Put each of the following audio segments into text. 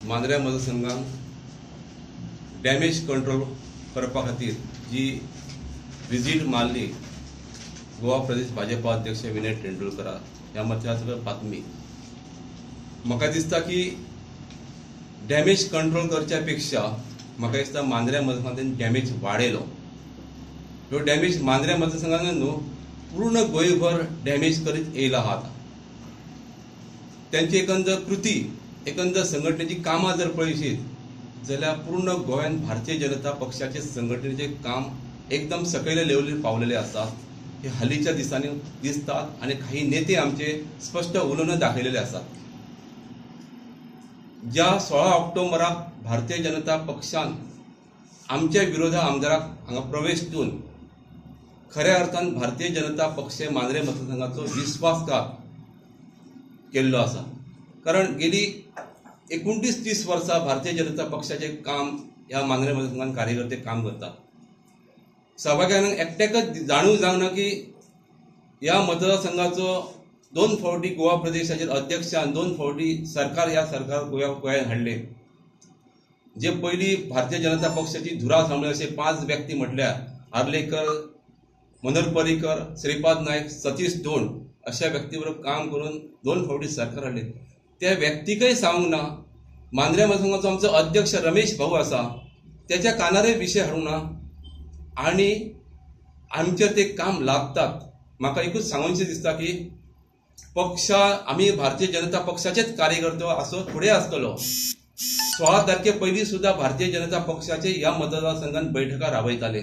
मांद्र्या मतदारसंघान damage control करपा खातीर जी विजीट मारली गोवा प्रदेश भाजपा अध्यक्ष विनय तेंडुलकर ह्या मतदारसंघाचो बातमी, म्हाका दिसता की डॅमेज कंट्रोल करच्या पेक्षा म्हाका दिसता मांद्र्या मतदारसंघान डॅमेज वाडयलो. ह्यो डॅमेज मांद्र्या मतदारसंघान न्हू, पूर्ण गोंयभर डॅमेज करीत येयला आहा. आतां त्यांची एकंदर कृती, एकंदर संघटनेची कामां जर पळयशीत जाल्यार पूर्ण गोंयांत भारतीय जनता पक्षाचे संघटनेचे काम एकदम सकयल्या लेवलीर पावलेले आसात. हे हालींच्या दिसांनी दिसतात आनी काही नेते आमचे स्पश्ट उलोवन दाखयलेले आसात. ज्या 16 ऑक्टोबराक भारतीय जनता पक्षान आमच्या विरोधा आमदाराक हांगा प्रवेश दिवन खऱ्या अर्थान भारतीय जनता पक्ष मांद्रे मतदारसंघाचो विश्वासघात केल्लो आसा. कारण गेली 29-30 वर्सां भारतीय जनता पक्षाचें काम ह्या मांद्रे मतदारसंघान कार्यकर्ते काम करतात. सभाग्यांक एकट्याकच जाणूव जावंक ना की ह्या मतदारसंघाचो 2 फावटी गोवा प्रदेशाचेर अध्यक्षान 2 फावटी सरकार ह्या सरकार गोंयांत हाडले. जे पयलीं भारतीय जनता पक्षाची धुरा सांबाळ्ळी अशे 5 व्यक्ती म्हटल्यार आर्लेकर, मनोहर पर्रीकर, श्रीपाद नायक, सतीश धोंड अशा व्यक्ती बरोबर काम करून 2 फावटी सरकार हाडले. त्या व्यक्तीकय सांगूंक ना. मांद्र्या मतदारसंघाचो आमचो अध्यक्ष रमेश भाऊ आसा, त्याच्या कानारय विशय हाडूंक ना आनी आमचेर ते काम लागतात. म्हाका एकूच सांगूनशें दिसता की पक्षा आमी भारतीय जनता पक्षाचेच कार्यकर्ते असो फुडें आसतलो. 16 तारखे पयलीं सुद्दां भारतीय जनता पक्षाचे ह्या मतदारसंघान बैठका राबयताले.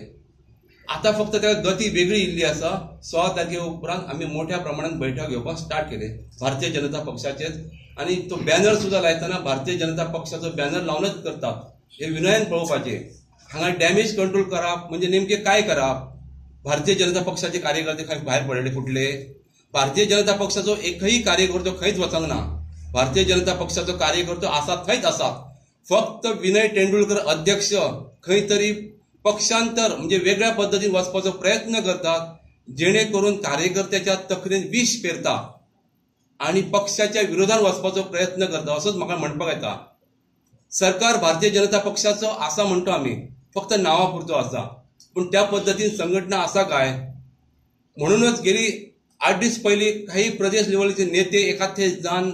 आतां फक्त ताका गती वेगळी इल्ली आसा. 16 तारखे उपरांत आमी मोठ्या प्रमाणात बैठक घेवपाक स्टार्ट केले भारतीय जनता पक्षाचेच, आनी तो बॅनर सुद्दां लायतना भारतीय जनता पक्षाचो बॅनर लावनच करतात. हे विनयान पळोवपाचें. हांगा डॅमेज कंट्रोल करप म्हणजे नेमकें काय करप? भारतीय जनता पक्षाचे कार्यकर्ते खंय भायर पडले फुटले? भारतीय जनता पक्षाचो एकही कार्यकर्तो खंयच वचंक ना. भारतीय जनता पक्षाचो कार्यकर्तो आसा थंयच आसा. फक्त विनय तेंडुलकर अध्यक्ष खंय तरी पक्षांतर म्हणजे वेगळ्या पद्दतीन वचपाचो प्रयत्न करतात, जेणे करून कार्यकर्त्याच्या तकलेन विश पेरता आनी पक्षाच्या विरोधात वचपाचो प्रयत्न करता असोच म्हाका म्हणपाक येता. सरकार भारतीय जनता पक्षाचो आसा म्हणटो आमी, फक्त नांवा पुरतो आसा, पूण त्या पद्दतीन संघटना आसा काय? म्हणूनच गेली 8 दीस पयलीं काही प्रदेश लेवलीचे नेते एकाथे जावन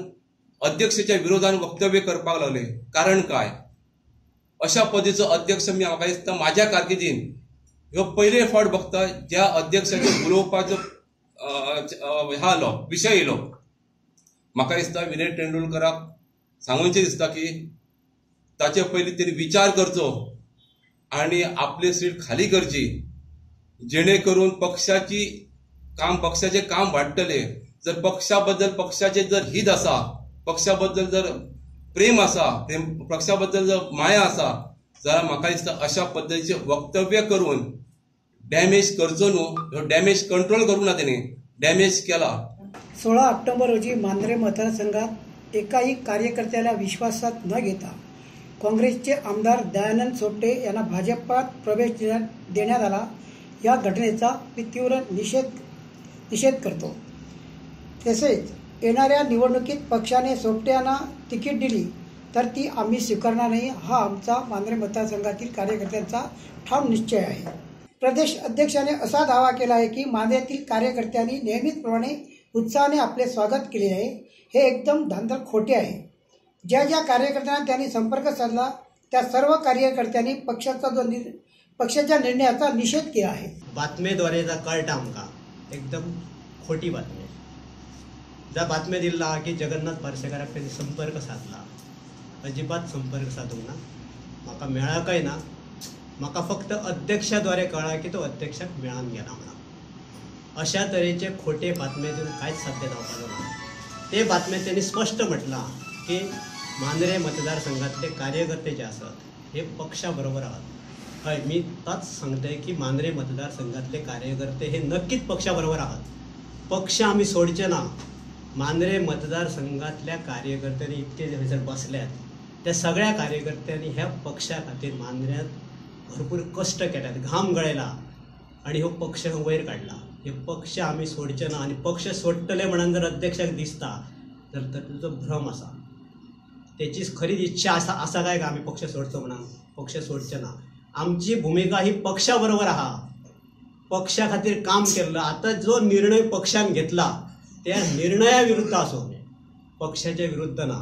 अध्यक्षाच्या विरोधान वक्तव्य करपाक लागले. कारण काय? अशा पद्दतीचो अध्यक्ष मी म्हाका दिसता माझ्या कारकिर्दीन ह्यो पयले फावट बघता ज्या अध्यक्षाचो उलोवपाचो ह्या आलो विशय येयलो. म्हाका दिसता विनय तेंडुलकराक सांगूनचें दिसता की ताचे पयलीं तेणी विचार करचो आनी आपली सीट खाली करची, जेणे करून पक्षाची काम पक्षाचें काम वाडटलें. जर पक्षा बद्दल पक्षाचें जर हित आसा, पक्षा बद्दल जर प्रेम आसा, प्रेम पक्षा बद्दल जर माया आसा जाल्यार म्हाका दिसता अशा पद्दतीचें वक्तव्य करून डॅमेज करचो न्हू. ह्यो डॅमेज कंट्रोल करूंक ना, तेणी डॅमेज केला. 16 ऑक्टोबर रोजी मांद्रे मतदारसंघात एकाही कार्यकर्त्याला विश्वासात न घेता काँग्रेसचे आमदार दयानंद सोपटे यांना भाजपात प्रवेश देण्यात आला. या घटनेचा मी तीव्र निषेध करतो. तसेच येणाऱ्या निवडणुकीत पक्षाने सोपटे यांना तिकीट दिली तर ती आम्ही स्वीकारणार नाही, हा आमचा मांद्रे मतदारसंघातील कार्यकर्त्यांचा ठाम निश्चय आहे. प्रदेश अध्यक्षाने असा दावा केला आहे की मांद्र्यातील कार्यकर्त्यांनी नेहमीचप्रमाणे उत्साहाने आपले स्वागत केले आहे. हे एकदम धांदल खोटे आहे. ज्या ज्या कार्यकर्त्यांना त्यांनी संपर्क साधला त्या सर्व कार्यकर्त्यांनी पक्षाच्या निर्णयाचा निषेध केला आहे. बातमेद्वारे कळटा आमकां एकदम खोटी बातमी. ज्या बातमी दिला की जगन्नाथ पार्सेकाराक तेणी संपर्क साधला, अजिबात संपर्क साधूंक ना, म्हाका मेळाकय ना. म्हाका फक्त अध्यक्षाद्वारे कळ्ळा की तो अध्यक्षाक मेळान गेला म्हणून. अशा तरेचे खोटे बातमे दिवन कांयच साध्य जावपाचो ना. ते बातमेंत तेणी स्पश्ट म्हटलां की मांद्रे मतदारसंघातले कार्यकर्ते जे आसात हे पक्षा बरोबर आहात. हय, मी ताच सांगतय की मांद्रे मतदारसंघातले कार्यकर्ते हे नक्कीच पक्षा बरोबर आहात. पक्ष आमी सोडचे ना. मांद्रे मतदारसंघातल्या कार्यकर्त्यांनी इतके थंयसर बसल्यात त्या सगळ्या कार्यकर्त्यांनी ह्या पक्षा खातीर मांद्र्यांत भरपूर कश्ट केल्यात, घाम गळयला आनी हो पक्ष वयर काडला. हे पक्ष आमी सोडचे ना आनी पक्ष सोडटले म्हणून जर अध्यक्षाक दिसता तर तुजो भ्रम आसा. तेची खरीच इच्छा आसा आसा काय आमी पक्ष सोडचो म्हणून? पक्ष सोडचे ना. आमची भुमिका ही पक्षा बरोबर आहा, पक्षा खातीर काम केल्लो. आतां जो निर्णय पक्षान घेतला त्या निर्णया विरुद्ध आसो, पक्षाच्या विरुद्ध ना.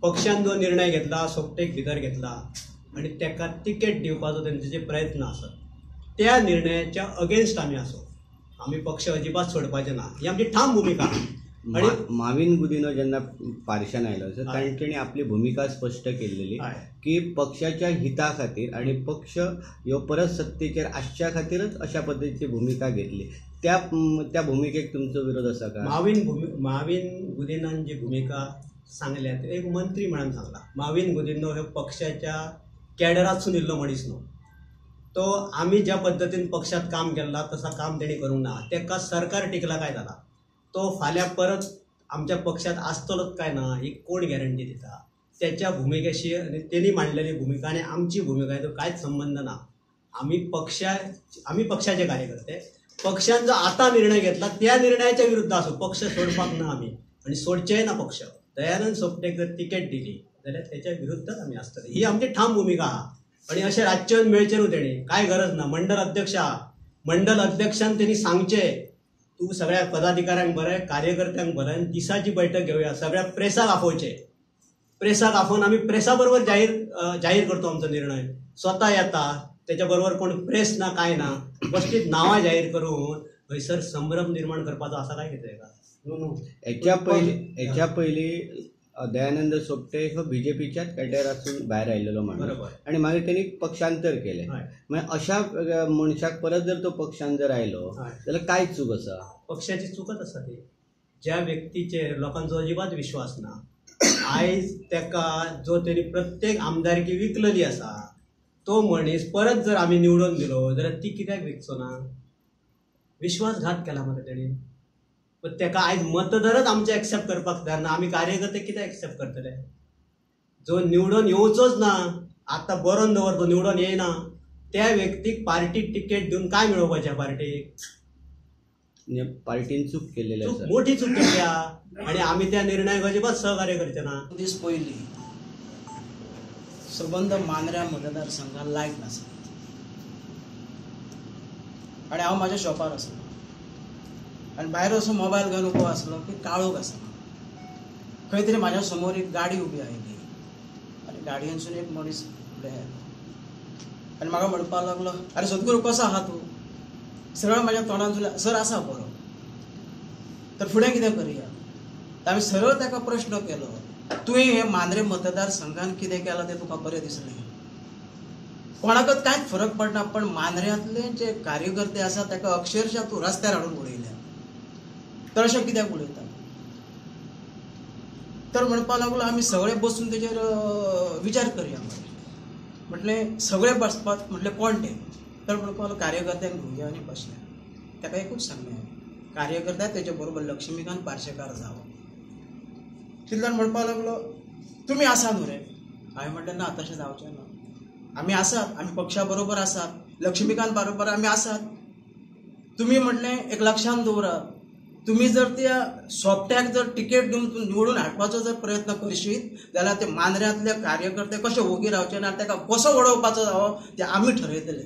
पक्षान जो निर्णय घेतला, सोपटेक भितर घेतला आनी ताका तिकेट दिवपाचो तेंचे जे प्रयत्न आसत त्या निर्णयाच्या अगेन्स्ट आमी आसो. आमी पक्ष अजिबात सोडपाचे ना, ही आमची ठाम भुमिका. आणि माविन गुदिन्हो जेन्ना पारशान आयलो तांणी आपली भुमिका स्पश्ट केल्लेली की पक्षाच्या हिता खातीर आणि पक्ष ह्यो परत सत्तेचेर आसच्या खातीरच अशा पद्दतीची भुमिका घेतली. त्या त्या भुमिकेक तुमचो विरोध आसा का? माविन गुदिन्हान जी भुमिका सांगल्या ते एक मंत्री म्हणून सांगला. माविन गुदिन्हो हे पक्षाच्या कॅडरातसून इल्लो मनीस न्हू, तो आमी ज्या पद्दतीन पक्षात काम केल्ला तसा काम तेणी करूंक ना. तेका सरकार टिकला काय जाला, तो फाल्यां परत आमच्या पक्षात आसतलोच काय ना ही कोण गॅरंटी दिता? त्याच्या भुमिकेशी आनी तेणी मांडलेली भुमिका आनी आमची भुमिका हेजो कांयच संबंद ना. आमी पक्षाचे कार्यकर्ते, पक्षान जो आतां निर्णय घेतला त्या निर्णयाच्या विरुद्ध आसो. पक्ष सोडपाक ना आमी आनी सोडचेय ना. पक्ष दयानंद सोपटेक जर तिकेट दिली जाल्यार त्याच्या विरुद्धच आमी आसतले, ही आमची ठाम भुमिका आहा. आनी अशें रातचें येवन मेळचें न्हू तेणी, कांय गरज ना. मंडल अध्यक्ष आहा, मंडल अध्यक्षान तेणी सांगचें तूं सगळ्या पदाधिकाऱ्यांक बरें, कार्यकर्त्यांक बरें, दिसाची बैठक घेवया, सगळ्या प्रेसाक आफोवचें, प्रेसाक आफोवन आमी प्रेसा बरोबर जाहीर करतो आमचो निर्णय. स्वता येता तेच्या बरोबर कोण प्रेस ना काय ना, बसलीच नांवां जाहीर करून हयसर संभ्रम निर्माण करपाचो आसा काय कितें तेका? हेच्या पयलीं दयानंद सोपटे हो बीजेपीच्याच कॅडरासून भायर आयिल्लो माणूस आनी मागीर तेणी पक्षांतर केलें. मागीर अशा मनशाक परत जर तो पक्षान जर आयलो जाल्यार काय चूक आसा? पक्षाची चूकच आसा ती. ज्या व्यक्तीचेर लोकांचो अजिबात विश्वास ना, आयज तेका जो तेणी प्रत्येक आमदारकी विकलेली आसा तो मनीस परत जर आमी निवडून दिलो जाल्यार ती कित्याक विकचो ना? विश्वासघात केला मरे तेणी. पण तेका आयज मतदारच आमचे एक्सेप्ट करपाक तयार ना, आमी कार्यकर्ते कित्याक एक्सेप्ट करतले? जो निवडून येवचोच ना, आतां बरोवन दवर तो निवडून येयना, त्या व्यक्तीक पार्टी तिकेट दिवन काय मेळोवपाचें? पार्टीक पार्टीन चूक केलेली आसा, मोठी चूक केल्या आनी आमी त्या निर्णयाक अजिबात सहकार्य करचे ना. दीस पयलीं सबंद मांद्र्या मतदारसंघात लायट नासली आनी हांव म्हाज्या शॉपार आसलो आनी भायर असो मोबायल घेवन उबो आसलो की काळोख आसलो. खंय तरी म्हाज्या समोर एक गाडी उबी आयली आनी गाडयेनसून एक मनीस फुडें आयलो आनी म्हाका म्हणपाक लागलो, अरे सद्गुरू कसो आहा तूं? सरळ म्हाज्या तोंडान सर आसा बरो, तर फुडें कितें करया? आमी सरळ ताका प्रश्न केलो, तुवें हे मांद्रे मतदारसंघान कितें केलां तें तुका बरें दिसलें? कोणाकच कांयच फरक पडना, पण मांद्र्यांतले जे कार्यकर्ते आसा ताका अक्षरशः तूं रस्त्यार हाडून उडयल्या, तर अशें कित्याक उलयता? तर म्हणपाक लागलो आमी सगळे बसून तेजेर विचार करया. म्हटलें सगळे बसपाक म्हटलें कोण ते? तर म्हणपाक लागलो कार्यकर्त्यांक घेवया आनी बसया. ताका एकूच सांगलें हांवें, कार्यकर्त्या तेजे बरोबर लक्ष्मीकांत पार्शेकार जावो. तितल्यान म्हणपाक लागलो तुमी आसा न्हू रे? हांवें म्हटलें ना, तशें जावचें ना, आमी आसात, आमी पक्षा बरोबर आसात, लक्ष्मीकांत बरोबर आमी आसात. तुमी म्हटलें एक लक्षांत दवरात, तुमी जर त्या सोपट्याक जर तिकेट दिवन निवडून हाडपाचो जर प्रयत्न करशीत जाल्यार ते मांद्र्यांतले कार्यकर्ते कशे ओगी रावचे ना, ताका कसो वडोवपाचो जावो ते आमी ठरयतले.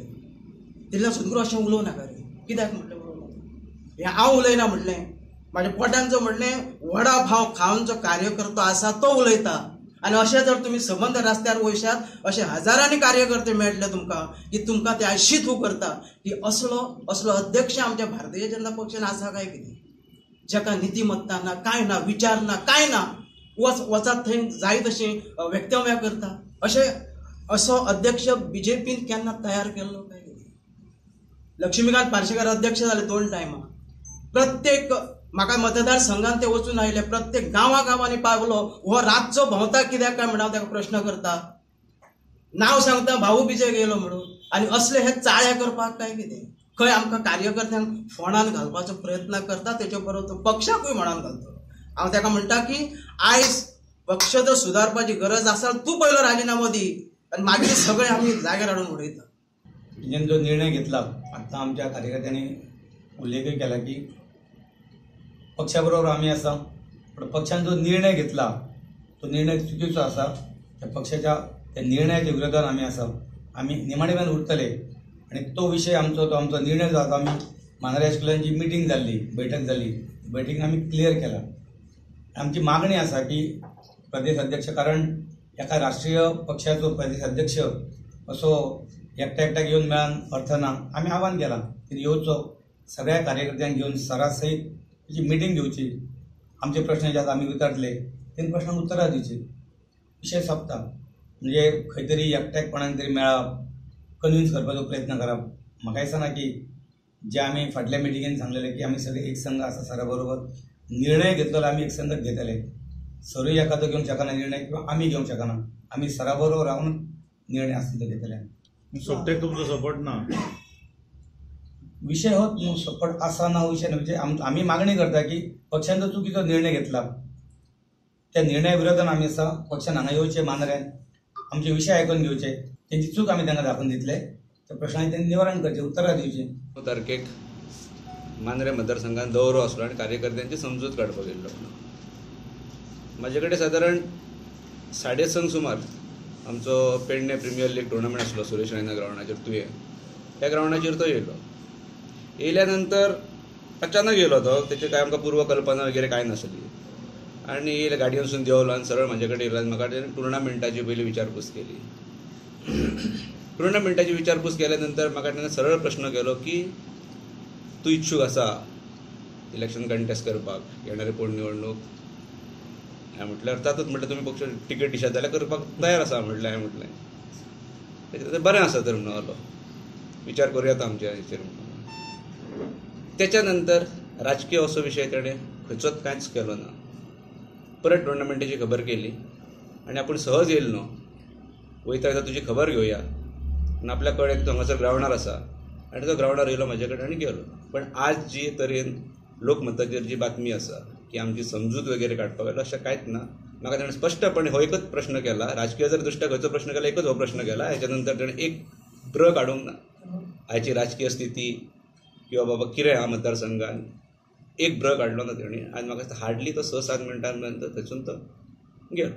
तितल्यान सद्गुरू अशें उलोवं नाका रे, कित्याक म्हटलें उलोवं नाका? हें हांव उलयना म्हटलें, म्हाज्या पोटान जो म्हटलें वडा भाव खावन जो कार्यकर्तो आसा तो उलयता. आनी अशें जर तुमी सबंद रस्त्यार वयशात अशे हजारांनी कार्यकर्ते मेळटले तुमकां की तुमकां ते आयज शीत करता की असलो असलो अध्यक्ष आमच्या भारतीय जनता पक्षान आसा काय कितें, जाका नितिमत्ता ना, कांय ना, विचार ना, कांय ना, वचात थंय जाय तशें वक्तव्यां करता. अशें असो अध्यक्ष बीजेपीन केन्ना तयार केल्लो काय कितें? लक्ष्मीकांत पार्शेकार अध्यक्ष जाले 2 टायमां, प्रत्येक म्हाका मतदारसंघान ते वचून आयले, प्रत्येक गांवा गांवांनी पावलो. हो रातचो भोंवता कित्याक काय म्हणून हांव ताका प्रश्न करता, नांव सांगता भाऊ बिजे गेलो म्हणून. आनी असले हे चाळे करपाक काय कितें? खंय आमकां कार्यकर्त्यांक फोंडान घालपाचो प्रयत्न करता, तेचे बरोबर तो पक्षाकूय फोंडान घालता. हांव ताका म्हणटा की आयज पक्ष जर सुदारपाची गरज आसा, तूं पयलो राजिनामो दी आनी मागीर सगळे आमी जाग्यार हाडून उडयता. तेणेन जो निर्णय घेतला, आतां आमच्या कार्यकर्त्यांनी उल्लेखूय केला की पक्षा बरोबर आमी आसा, पूण पक्षान जो निर्णय घेतला तो निर्णय चुकीचो आसा. त्या पक्षाच्या त्या निर्णयाच्या विरोधात आमी आसा, आमी निमाणे मेरेन उरतले. आनी तो विशय आमचो तो आमचो निर्णय जो आसा, आमी मांद्रे हायस्कुलान जी मिटींग जाल्ली, बैठक जाली, बैठकीन आमी क्लियर केला. आमची मागणी आसा की प्रदेश अध्यक्ष, कारण एका राष्ट्रीय पक्षाचो प्रदेश अध्यक्ष असो एकट्या एकट्याक येवन मेळान अर्थ ना. आमी आव्हान केलां की येवचो, सगळ्या कार्यकर्त्यांक घेवन सरा सयत ताची मिटींग घेवची, आमचे प्रश्न जे आसा आमी विचारतले तें प्रश्नांक उत्तरां दिवची, विशय सोंपता. म्हणजे खंय तरी एकट्याक कोणाक तरी मेळप, कन्विन्स करपाचो प्रयत्न करप. म्हाका दिसना की जे आमी फाटल्या मिटिंगेन सांगलेले की आमी सगळे एक संघ आसा, सरा बरोबर निर्णय घेतलो आमी एक संघच घेतले. सरूय एखादो घेवंक शकना निर्णय किंवा आमी घेवंक शकना, आमी सरा बरोबर रावन निर्णय आसता तो घेतले. सोपटेक तुमचो सपोर्ट ना विशय हो न्हू, सपोर्ट आसा ना विशय न्हू. म्हणजे आमी मागणी करता की पक्षान जो चुकीचो निर्णय घेतला त्या निर्णया विरोधान आमी आसा. पक्षान हांगा येवचे, मांद्र्यान आमचे विशय आयकून घेवचे, तेंची चूक आमी तांकां दाखोवन दितले, त्या प्रश्नांचे तेंणी निवारण करचें, उत्तरां दिवचीं. 9 तारखेक मांद्रे मतदारसंघात दौरो आसलो आनी कार्यकर्त्यांची समजूत काडपाक येयल्लो. म्हाजे कडेन सादारण 6:30 सुमार आमचो पेडणे प्रिमियर लीग टुर्नामेंट आसलो सुरेश रैना ग्रावंडाचेर तुयें, त्या ग्रावंडाचेर तो येयलो. येयल्या नंतर अचानक येयलो तो, तेची काय आमकां पूर्वकल्पना वगैरे कांय नासली. आनी येयले गाडयेनसून देंवलो आनी सरळ म्हाजे कडेन येयलो आनी म्हाका तेणें टुर्नामेंटाची पयली विचारपूस केली. टुर्नामेंटाची विचारपूस केल्या नंतर म्हाका तेणें सरळ प्रश्न केलो की तूं इच्छूक आसा इलेक्शन कंटेस्ट करपाक येणारे पोटनिवडणूक? हांवें म्हटलें अर्थातूच, म्हटलें तुमी पक्ष तिकेट दिशात जाल्यार करपाक तयार आसा म्हटलें. हांवें म्हटलें बरें आसा तर म्हणून विचार करूया आमच्या हेचेर म्हणून. त्याच्या नंतर राजकीय असो विशय तेणें खंयचोच कांयच केलो ना. परत टुर्नामेंटाची खबर केली आनी आपूण सहज येयलो न्हू, वयता वयता तुजी खबर घेवया आनी आपल्याक कळ्ळें की तो हांगासर ग्रावंडार आसा आनी तो ग्रावंडार येयलो म्हाजे कडेन आनी गेलो. पण आज जी तरेन लोकमताचेर जी बातमी आसा की आमची समजूत वगैरे काडपाक येयलो, अशें कांयच ना. म्हाका ताणें स्पश्टपणे हो एकच प्रश्न केला, राजकीय जर दृश्ट्या खंयचो प्रश्न केला, एकच हो प्रश्न केला. हेच्या नंतर ताणें एक ब्र काडूंक ना. आयची राजकीय स्थिती किंवा बाबा कितें आहा मतदारसंघान एक ब्र काडलो ना तेणी. आनी म्हाका दिसता हार्डली तो 6-7 मिनटां नंतर थंयसून तो गेलो.